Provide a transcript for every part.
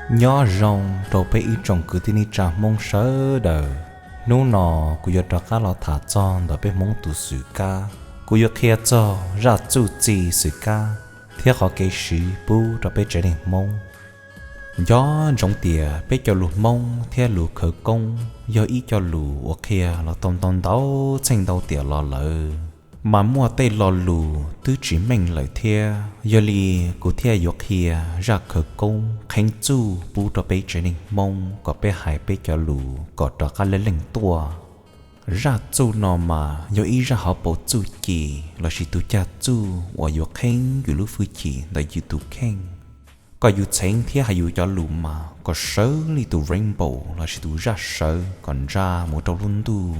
Nyob zoo rau peb ib tsoom kwv tij neej tsa Hmoob sawv daws. Hnub no kuv yuav rov qab los tham txog ntawm peb Hmoob tus xwm kab. Kuv yuav qhia txog zaj txuj txi xwm kab thiab qhov kev siv pub rau peb tsev neeg Hmoob. Nco ntsoov tias peb cov lus Hmoob thiab lus khawv koob yog ib co lus uas qhia los tau ntau ntau txheej ntau tiam los lawm, mas muaj tej lo lus twb tsis meej lawm thiab. Yog li kuv thiaj yuav qhia zaj khawv koob qheeb txuj pub rau peb tsev neeg Hmoob kom peb hais peb cov lus kom rov qab leej leej tuaj. Zaj txuj no mas yog ib zaj hauv paus txuj ci lossis tus cag txuj uas yuav qheeb yus lub hwj chim ntawm yus tus kheej, kom yus txheev thiab hais yus cov lus mas kom sawv li tus rainbow lossis tus zaj sawv kom ntsa mus rau lub ntuj.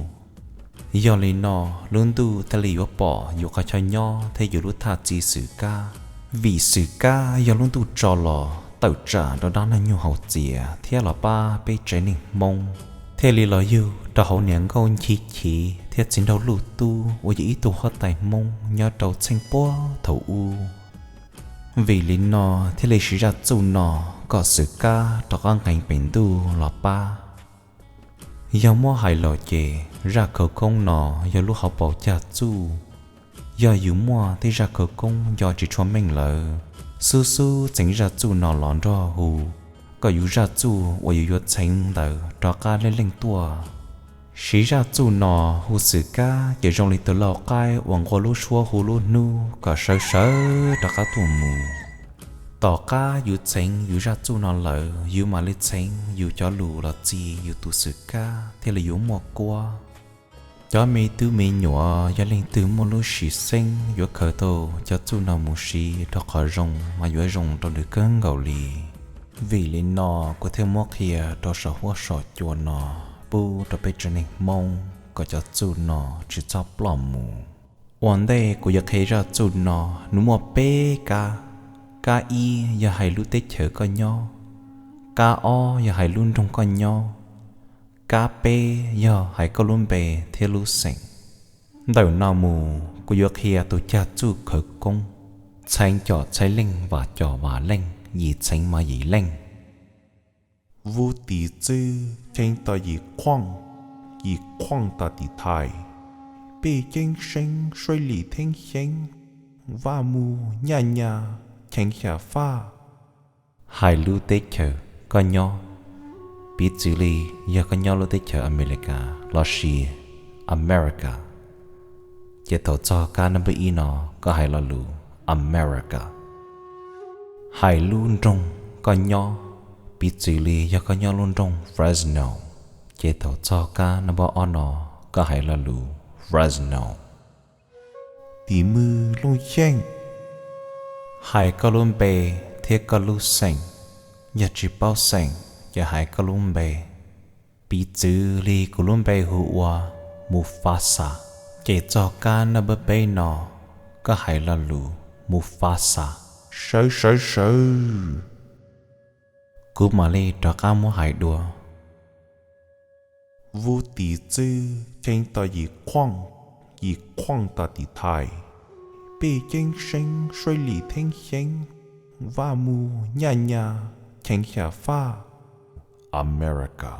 Yog li no, lub ntuj thiaj li yuav pom yus qhov chaw nyob thiab yus lub thaj txi xwm kab. Vim xwm kab yog lub ntuj tso los tawm tsam rau dab neeg nyuj haus txias thiab los pab peb tsev neeg Hmoob, thiaj li los yug rau hauv niam nkauj Nchib Chiv thiab txiv nraug Luj Tub uas yog ib tug huab tais Hmoob nyob rau txheej puag thaum ub. Vim li no thiaj li siv zaj txuj no kom xwm kab rov qab nqes pem ntuj los pab. Yog muab hais los ces zaj khawv koob no yog lub hauv paus cag txuj. Yog yus muaj tej zaj khawv koob nco tsis tshua meej lawm, xub xub txeev zaj txuj no los nrog hu kom yus zaj txuj uas yus yuav txheev ntawd rov qab leej leej tuaj. Siv zaj txuj no hu xwm kab ces zoo li tus lauj qaib uas nqua lub suab hu lub hnub kom sawv sawv rov qab tuaj mus. Tom qab yus txheev yus zaj txuj no lawm, yus mam li txheev yus cov lus los txi yus tus xwm kab thiaj li yuav muaj kuab. Cov me tub me nyuam, yog leej twg muaj lub sim xeeb yuav khaws tau cov txuj no mus siv rau qhov zoo mas yuav zoo rau nws kawg nkaus li. Vim li no kuv thiaj muab qhia rau saum huab saum cua no pub rau peb tsev neeg Hmoob kom cov txuj no tsis txhob ploj mus. Ua ntej kuv yuav qhia zaj txuj no, nws muaj peb kab. Kab ib yog hais lub teb chaws koj nyob, kab ob yog hais lub nroog koj nyob, kab peb yog hais koj lub npe thiab lub xeem. Ntawm no mus kuv yuav qhia tus cag txuj khawv koob, txheev com txheev leej, vam com vam leej, yim txheev mas yim leej. Vub tis txwb cheeb to yim khuaj, yim khuaj to tis thais, pej ceeb seeb suaib lim theeb xeeb, vaj muj nyaj nyaj cheeb xya faj. Hais lub teb chaws koj nyob, piv txwv li yog koj nyob lub teb chaws Amelikas lossis America, ces thaum txog kab nab npawb ib no koj hais lo lus America. Hais lub nroog koj nyob, piv txwv li yog koj nyob lub nroog Fresno, ces thaum txog kab nab npawb ob no koj hais lo lus Fresno. Tis mwj looj xyeej, hais koj lub npe thiab koj lub xeem. Yog tsis paub xeem ces hais koj lub npe. Piv txwv li kuv lub npe hu ua Mufasa, ces txog kab nab npawb peb no koj hais lo lus Mufasa. Sawv sawv sawv. Kuv mam li rov qab muab hais dua. Vub tis txwb cheeb to yim khuaj, yim khuaj to tis thais, pej ceeb seeb suaib lim theeb xeeb, vaj muj nyaj nyaj cheeb xya faj. America,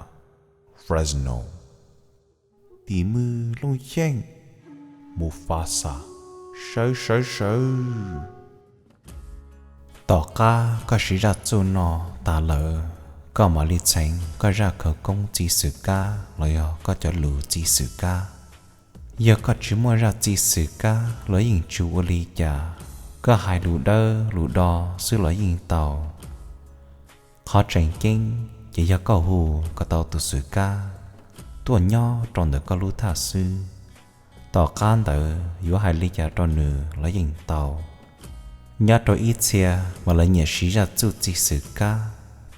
Fresno. Tis mwj looj xyeej, Mufasa. Sawv sawv sawv. Tom qab koj siv zaj txuj no tas lawm, koj mam li txheev koj zaj khawv koob txi xwm kab los yog koj cov lus txi xwm kab. Yog koj tsis muaj zaj txi xwm kab los yeej tsis ua li cas, koj hais lus dawb lus do xwb los yeej tau. Qhov tseem ceeb ces yog koj hu kom tau tus xwm kab tuaj nyob rau ntawm koj lub thaj xwb. Tom qab ntawd yuav hais li cas rau nws los yeej tau. Nyob rau ib txhia mas lawv nyiam siv zaj txuj txi xwm kab,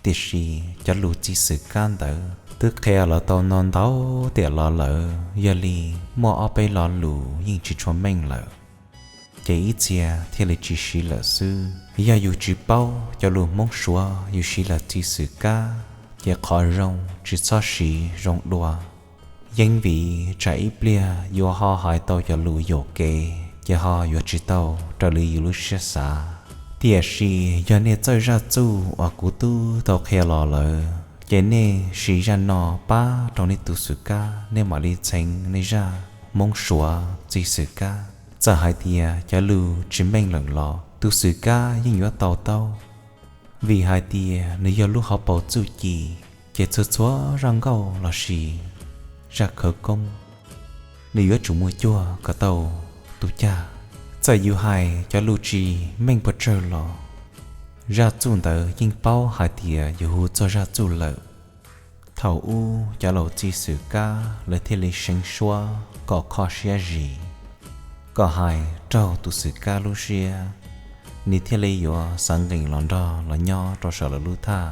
tiam sis cov lus txi xwm kab ntawd twb qhia los tau no ntau tiam los lawm, yog li muaj ob peb lo lus yeej tsis tshua meej lawm, ces ib txhia thiaj li tsis siv lawm xwb. Yog yus tsis paub cov lus Hmoob Suav yus siv los txi xwm kab, ces qhov zoo tsis txhob siv zoo dua. Yeeb vim tsam ib pliag yus ho hais tau cov lus yuam kev ces ho yuav tsis tau raws li yus lub siab xav. Tiam sis yog nej txawj zaj txuj uas kuv twb tau qhia los lawm, ces nej siv zaj no pab rau nej tus xwm kab, nej mam li txheev nej zaj Hmoob Suav txi xwm kab. Txawm hais tias cov lus tsis meej lawm los tus xwm kab yeej yuav tau taub, vim hais tias nws yog lub hauv paus txuj ci, ces txhua txhua zaj nkauj lossis zaj khawv koob, nws yuav tsum muaj cuag kom tau tus cag. Txawm yus hais cov lus tsis meej puas tsawg los zaj txuj ntawd yeej paub hais tias yus hu txog zaj txuj lawm. Thaum ub cov laus txi xwm kab lawv thiaj li seev suab kom kho siab zis, kom hais raug tus xwm kab lub siab, nws thiaj li yuav xav nqis los nrog los nyob rau saum lawv lub thaj.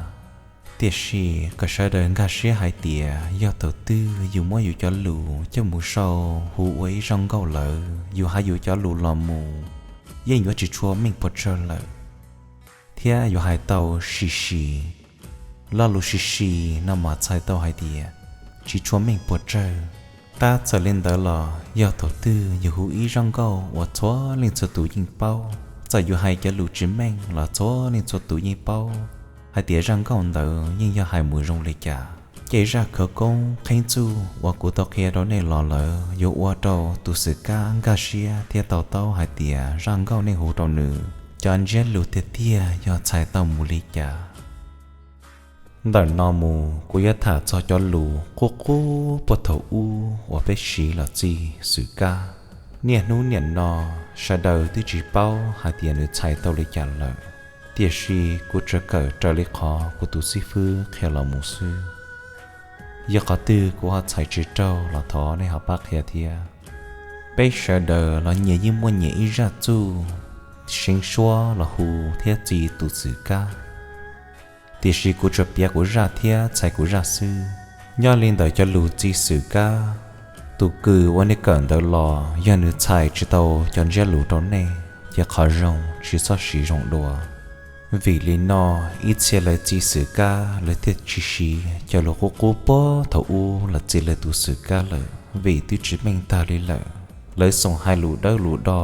Tiam sis kom sawv daws nkag siab hais tias yog thaum twg yus muab yus cov lus coj mus sau hu ua ib zaj nkauj lawm, yus hais yus cov lus los mus yeej yuav tsis tshua meej puas tsawg lawm, thiab yuav hais tau sis sis. Lo lus sis sis no mas txhais tau hais tias tsis tshua meej puas tsawg. Tab txawm li ntawd los yog thaum twg yus hu ib zaj nkauj uas txhua leej txhua tus yeej paub, txawm yus hais cov lus tsis meej los txhua leej txhua tus yeej paub hais tias zaj nkauj ntawd yeej yog hais mus zoo li cas. Ces zaj khawv koob qheeb txuj uas kuv tau qhia rau nej los lawm yuav ua rau tus xwm kab nkag siab thiab tau taub hais tias zaj nkauj nej hu rau nws, cov ntsiab lus tiag tiag yog txhais tau mus li cas. Ntawm no mus kuv yuav tham txog cov lus qub qub puag thaum ub uas peb siv los txi xwm kab. Niaj hnub niam no sawv daws twb tsis paub hais tias nws txhais tau li cas lawm, tiam sis kuv tsuas kawm raws li qhov kuv tus xib fwb qhia los mus xwb. Yog qhov twg kuv ho txhais tsis raug los thov nej ho pab qhia thiab. Peb sawv daws los nyias yeej muaj nyias ib zaj txuj seev suab los hu thiab txi tus xwm kab, tiam sis kuv tsuas piav kuv zaj thiab txhais kuv zaj xwb. Nyob li ntawm cov lus txi xwm kab, tus kws uas nej kawm ntawd los yog nws txhais tsis tau cov ntsiab lus rau nej, ces qhov zoo tsis txhob siv zoo dua. Vim li no ib txhia lawv txi xwm kab lawv thiaj tsis siv cov lus qub qub puag thaum ub los txi lawv tus xwm kab lawm, vim twb tsis meej tag li lawm. Lawv xoom hais lus dawb lus do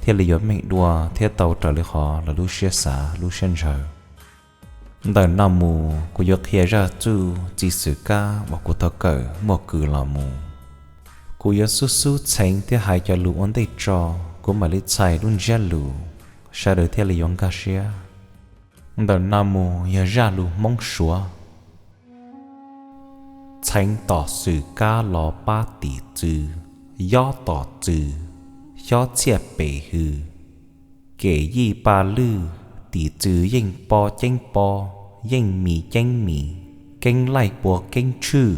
thiaj li yuav meej dua thiab tau raws li qhov lawv lub siab xav lub siab ntshaw. Ntawm no mus kuv yuav qhia zaj txuj txi xwm kab uas kuv tau kawm muaj kws los mus. Kuv yuav xub xub txheev thiab hais cov lus ua ntej tso, kuv mam li txhais lub ntsiab lus, sawv daws thiaj li yuav nkag siab. Ntawm no mus yog zaj lus Hmoob Suav. Txheev tom xwm kab los pab tim txwv, yob tom txwv, xyob txhiaj pes hws, kem yij pa lwj, tim txwv yeej po ceeb po, yeej mis ceeb mis, keeb laij pua keeb tshwj.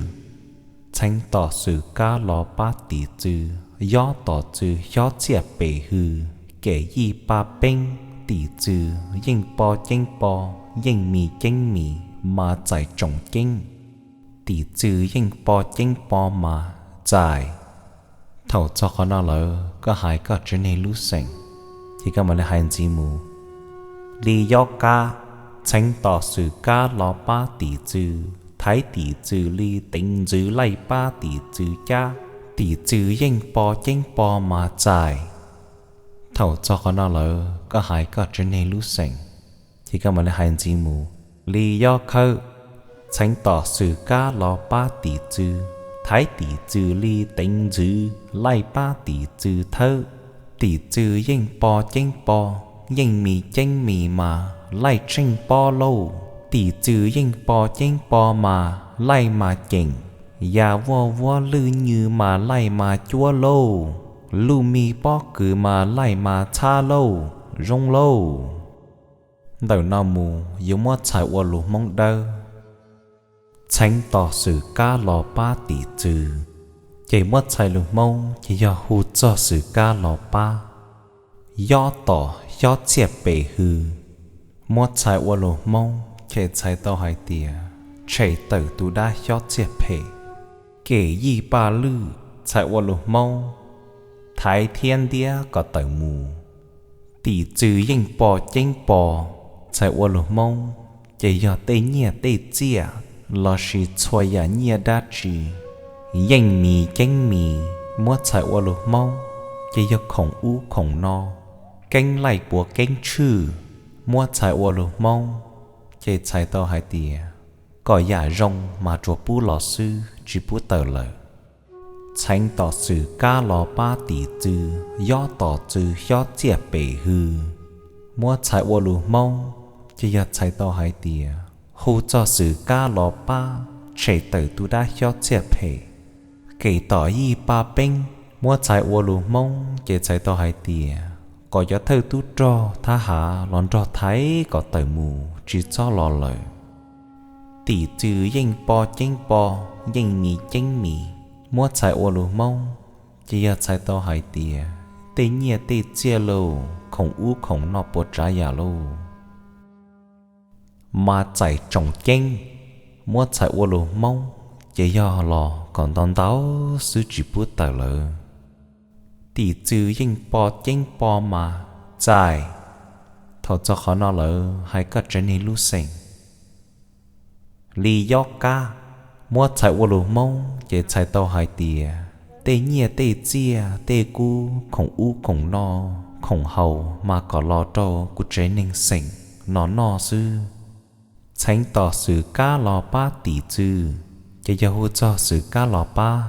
Txheev tom xwm kab los pab tim txwv, yob tom txwv, xyob txhiaj pes hws, kem yij pa peeb, tim txwv yeej po ceeb po, yeej mis ceeb mis mas txais tsoom ceeb. Tim txwv yeej po ceeb po mas txais. Thaum txog qhov no lawm koj hais koj tsev neeg lub xeem, ces koj mam li hais ntxiv mus. Li yob kab, txheev tom xwm kab los pab tim txwv, thaiv tim txwv li teev ntxwv laij pab tim txwv cab, tim txwv yeej po ceeb po mas txais. Thaum txog qhov no lawm koj hais koj tsev neeg lub xeem, ces koj mam li hais ntxiv mus. Li yob khawb, txheev tom xwm kab los pab tim txwv, thaiv tim txwv li teev ntxwv laij pab tim txwv thawb, tim txwv yeej po ceeb po, yeej mis ceeb mis mas laij tsheej pob lauj. Tim txwv yeej po ceeb po mas laij mas ceem, ya vuaj vuab lwj nywj mas laij mas cuab lauj, luj mig pob kws mas laij mas txhab lauj, zoo lauj. Ntawm no mus yuav muab txhais ua lus Hmoob Dawb. Txheev tom xwm kab los pab tim txwv, ces muab txhais lus Hmoob ces yog hu txog xwm kab los pab. Yob tom xyob txhiaj pes hws, muab txhais ua lus Hmoob ces txhais tau hais tias tshem tawm tus dab xyob txhiaj phem. Kem yij paj lwj, txhais ua lus Hmoob, thaiv thiab ntiab kom tawm mus. Tim txwv yeej po ceeb po, txhais ua lus Hmoob ces yog tej nyiaj tej txiaj lossis txhua yam nyiaj dab tsi. Yeej mis ceeb mis, muab txhais ua lus Hmoob ces yog khoom ub khoom no. Keeb laij puav keeb tshwj, Muab txhais ua lus Hmoob ces txhais tau hais tias kom yam zoo mas tsuas pub los xwb tsis pub tawm lawm. Txheev tom xwm kab los pab tim txwv yob tos txwv xyob txiaj pem hws. Muab txhais ua lus Hmoob ces yog txhais tau hais tias hu txog xwm kab los pab tshem tawm tus dab xyob txiaj phem, kem tom yij pab peeb. Muab txhais ua lus Hmoob ces txhais tau hais tias kom cov thawj tub rog thab hav los nrog thaiv kom tawm mus tsis txhob los lawm. Tim txwv yeej po ceeb po, yeej mis ceeb mis. Muab txhais ua lus Hmoob ces yog txhais tau hais tias tej nyiaj tej txiaj lauj, khoom ub khoom no puas tsav yam lauj, mas txais tsoom ceeb. Muab txhais ua lus Hmoob ces yog los kom ntau ntau xwb tsis pub tawm lawm. Tim txwv yeej po ceeb po mas txais. Thaum txog qhov no lawm hais koj tsev neeg lub xeem. Li yob kab. Muab txhais ua lus Hmoob ces txhais tau hais tias tej nyiaj tej txiaj tej kub khoom ub khoom no, khoom haus mas kom los rau kuv tsev neeg xeem no noj xwb. Txheev tom xwm kab los pab tim txwv, ces yog hu txog xwm kab los pab,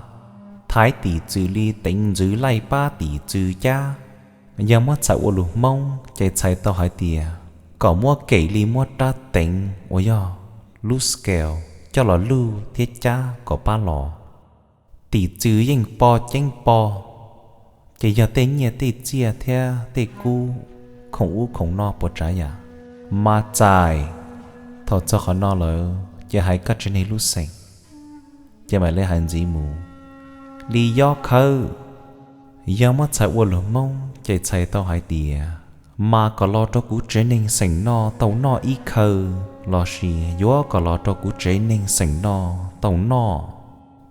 thaiv tim txwv li teev ntxwv laij pab tim txwv cab. Yog muab txhais ua lus Hmoob ces txhais tau hais tias kom muab kem li muab rab teev uas yog lub scale coj los luj thiab cab kom pab los. Tim txwv yeej po ceeb po, ces yog tej nyiaj tej txiaj thiab tej kub khoom ub khoom no puas tsav yam mas txais. Thaum txog qhov no lawm ces hais koj tsev neeg lub xeem, ces mam li hais ntxiv mus. Li yob khawb. Yog muab txhais ua lus Hmoob ces txhais tau hais tias mas kom los rau kuv tsev neeg xeem no tau noj ib khaw, lossis yuav kom los rau kuv tsev neeg xeem no tau noj.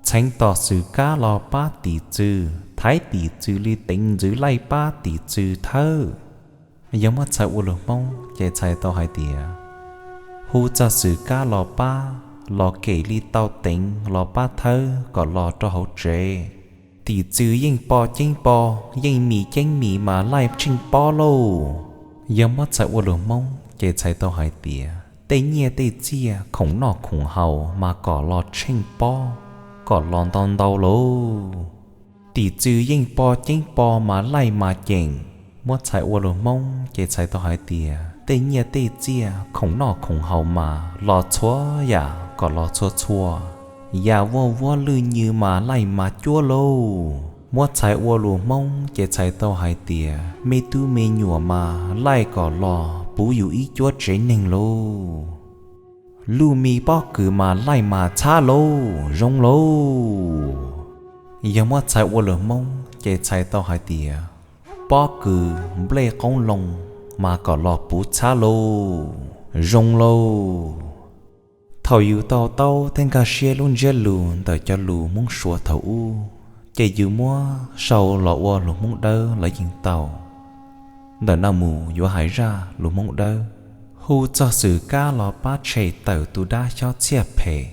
Txheev tom xwm kab los pab tim txwv, thaiv tim txwv li teev ntxwv laij pab tim txwv thawb. Yog muab txhais ua lus Hmoob ces txhais tau hais tias hu txog xwm kab los pab, los kem li tau teev los pab thawb kom los rau hauv tsev. Tim txwv yeej po ceeb po, yeej mis ceeb mis mas laij tsheej pob lauj. Yog muab txhais ua lus Hmoob ces txhais tau hais tias tej nyiaj tej txiaj khoom noj khoom haus mas kom los tsheej pob, kom los ntau ntau lauj. Tim txwv yeej po ceeb po mas laij mas ceem. Muab txhais ua lus Hmoob ces txhais tau hais tias tej nyiaj tej txiaj khoom noj khoom haus mas los txhua yam kom los txhua txhua. Yam vuaj vuab lwj nywj mas laij mas cuab lauj. Muab txhais ua lus Hmoob ces txhais tau hais tias me tub me nyuam mas laij kom los puv yus ib cuab tsev neeg lauj. Luj me pob kws mas laij mas txhab lauj, zoo lauj. Yog muab txhais ua lus Hmoob ces txhais tau hais tias pob kws nplej qoob loo mas kom los puv txhab lauj, zoo lauj. Thaum yus tau taub thiab nkag siab lub ntsiab lus ntawm cov lus Hmoob Suav thaum ub, ces yus muab sau los ua lus Hmoob Dawb los yeej tau. Ntawm no mus yuav hais zaj lus Hmoob Dawb, hu txog xwm kab los pab tshem tawm tus dab xyob txhiaj phem,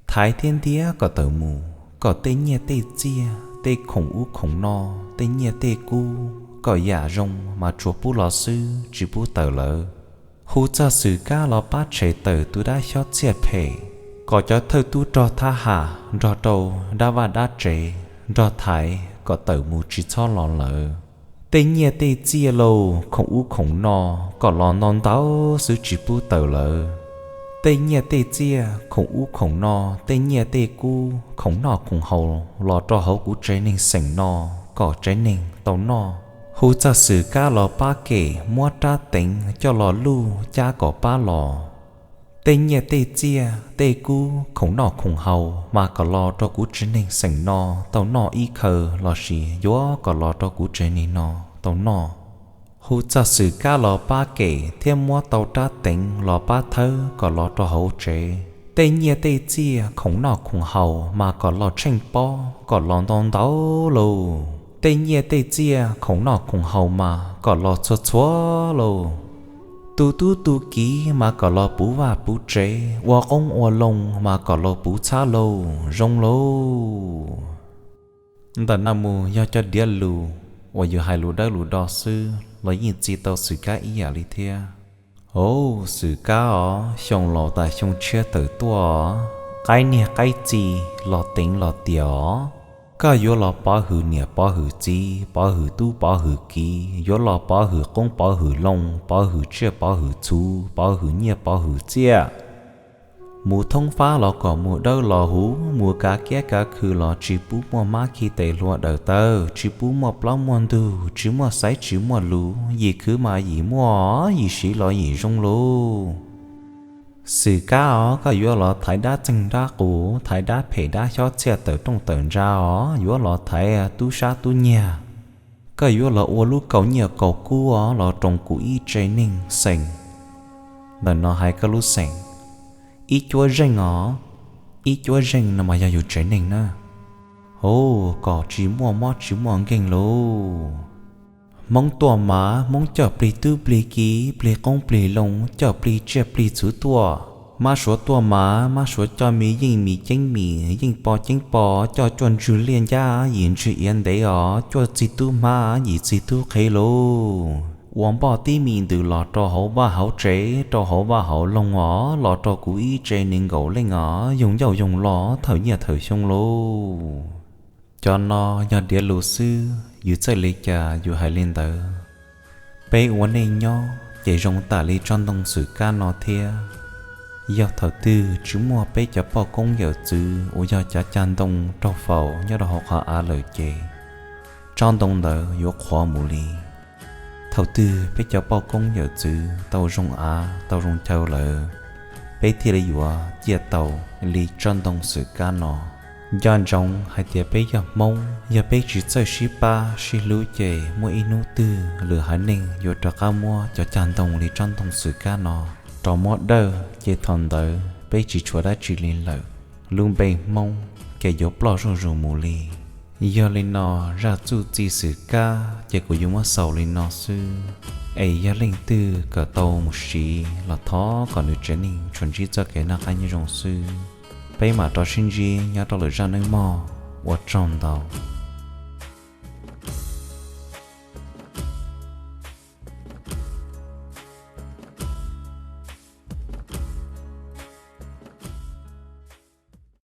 thaiv thiab ntiab kom tawm mus, kom tej nyiaj tej txiaj, tej khoom ub khoom no, tej nyiaj tej kub, kom yam zoo mas tsuas pub los xwb tsis pub tawm lawm. Hu txog xwm kab los pab tshem tawm tus dab xyob txhiaj phem, kom cov thawj tub rog thab ham nrog rau dab vaj dab tsev nrog thaiv kom tawm mus tsis txhob los lawm. Tej nyiaj tej txiaj lauj, khoom ub khoom no kom los ntau ntau xwb tsis pub tawm lawm. Tej nyiaj tej txiaj, khoom ub khoom no, tej nyiaj tej kub, khoom noj khoom haus los rau hauv kuv tsev neeg xeem no, kom tsev neeg tau noj. Hu txog xwm kab los pab kem muab rab teev coj los luj cab kom pab los. Tej nyiaj tej txiaj, tej kub, khoom noj khoom haus mas kom los rau kuv tsev neeg xeem no tau noj ib khaw lossis yuav kom los rau kuv tsev neeg no tau noj. Hu txog xwm kab los pab kem thiab muab tau rab teev los pab thawb kom los rau hauv tsev. Tej nyiaj tej txiaj, khoom noj khoom haus mas kom los tsheej pob kom los ntau ntau lauj. Tej nyiaj tej txiaj, khoom noj khoom haus mas kom los txhua txhua lauj. Tu tub tu kiv mas kom los puv vaj puv tsev, ua qoob ua loo mas kom los puv txhab lauj, zoo lauj. Ntawm no mus yog cov diav lus uas yus hais lus dawb lus do xwb los yeej txi tau xwm kab ib yam li thiab. Au, Xwm Kab os, xyoo laus tas xyoo tshiab tawm tuaj, qaib niag qaib txiv los teev los tias os, koj yuav los pov hwm niam pov hwm txiv, pov hwm tub pov hwm kiv, yuav los pov hwm qoob pov hwm loo, pov hwm tsiaj pov hwm txhu, pov hwm nyiaj pov hwm txiaj. Mus thoob fab los kom mus dawb los huv, mus kav kiab kav khw los tsis pub muaj mab khi tes hlua daws taw, tsis pub muaj plaub muaj ntug, tsis muaj xaiv tsis muaj lus, yim khwv mas yim muaj, yim siv los yim zoo lauj. Xwm Kab os, koj yuav los thaiv dab txeeg dab qus, thaiv dab phem dab xyob txhiaj tawm rooj tawm ntsa os, yuav los thaiv tub sab tub nyiag. Koj yuav los ua lub kaus nyiaj kaus kub os, los roos kuv ib tse neeg xeem. Ntawm no hais koj lub xeem, ib cuab zeej os, ib cuab zeej no mas yog yus tsev neeg na. Hauv, kom tsis muaj mob tsis muaj nkeeg lauj. Hmoob tuaj mas Hmoob coj plig tub plig kiv, plig qoob plig loo, coj plig tsiaj plig txhu tuaj. Mab Suav tuaj mas Mab Suav coj me yeej mis ceeb mis, yeej pos ceeb pos, coj cuaj ntswg liaj ncab yim ntswg iav ntev os, cuaj txig tub hmab yim txig tub qhe lauj. Ua npoj tib me ntws los rau hauv vaj hauv tsev, rau hauv vaj hauv loog os, los rau kuv ib tse nees nkaum leej os, yoog ncauj yoog lo thawm nyiaj thawm xyoo lauj. Cov no yog diav lus xwb, yus txawj li cas yus hais li ntawd. Peb ua neej nyob ces zoo tam li tsob ntoo Xwm Kab no thiab. Yog thaum twg tsis muaj peb cov poj koob yawm txwv uas yog cov cag ntoo raug faus nyob rau hauv qhov av lawm ces tsob ntoo ntawd yuav qhuav mus li. Thaum twg peb cov poj koob yawm txwv tau zoo av tau zoo chaw lawm, peb thiaj li yuav ciaj tau li tsob ntoo Xwm Kab no. Nco ntsoov hais tias peb yog Hmoob, yog peb tsis txawj sib pab sib hlub ces muaj ib hnub twg lwm haiv neeg yuav rov qab muab cov cag ntoo li tsob ntoo Xwm Kab no rov muab dawj, ces thaum ntawd peb tsis tshuav dab tsi li lawm. Lub npe Hmoob ces yuav ploj zuj zus mus li. Yog li no, zaj txuj txi Xwm Kab ces kuv yuav muab xaus li no xwb. Es yog leej twg kawm tau mus siv los thov kom nws tsev neeg tsuas ntsib txoj kev noj qab nyob zoo xwb. Peb mam rov sib ntsib nyob rau lwm zaj neej mog. Ua tsaug ntau.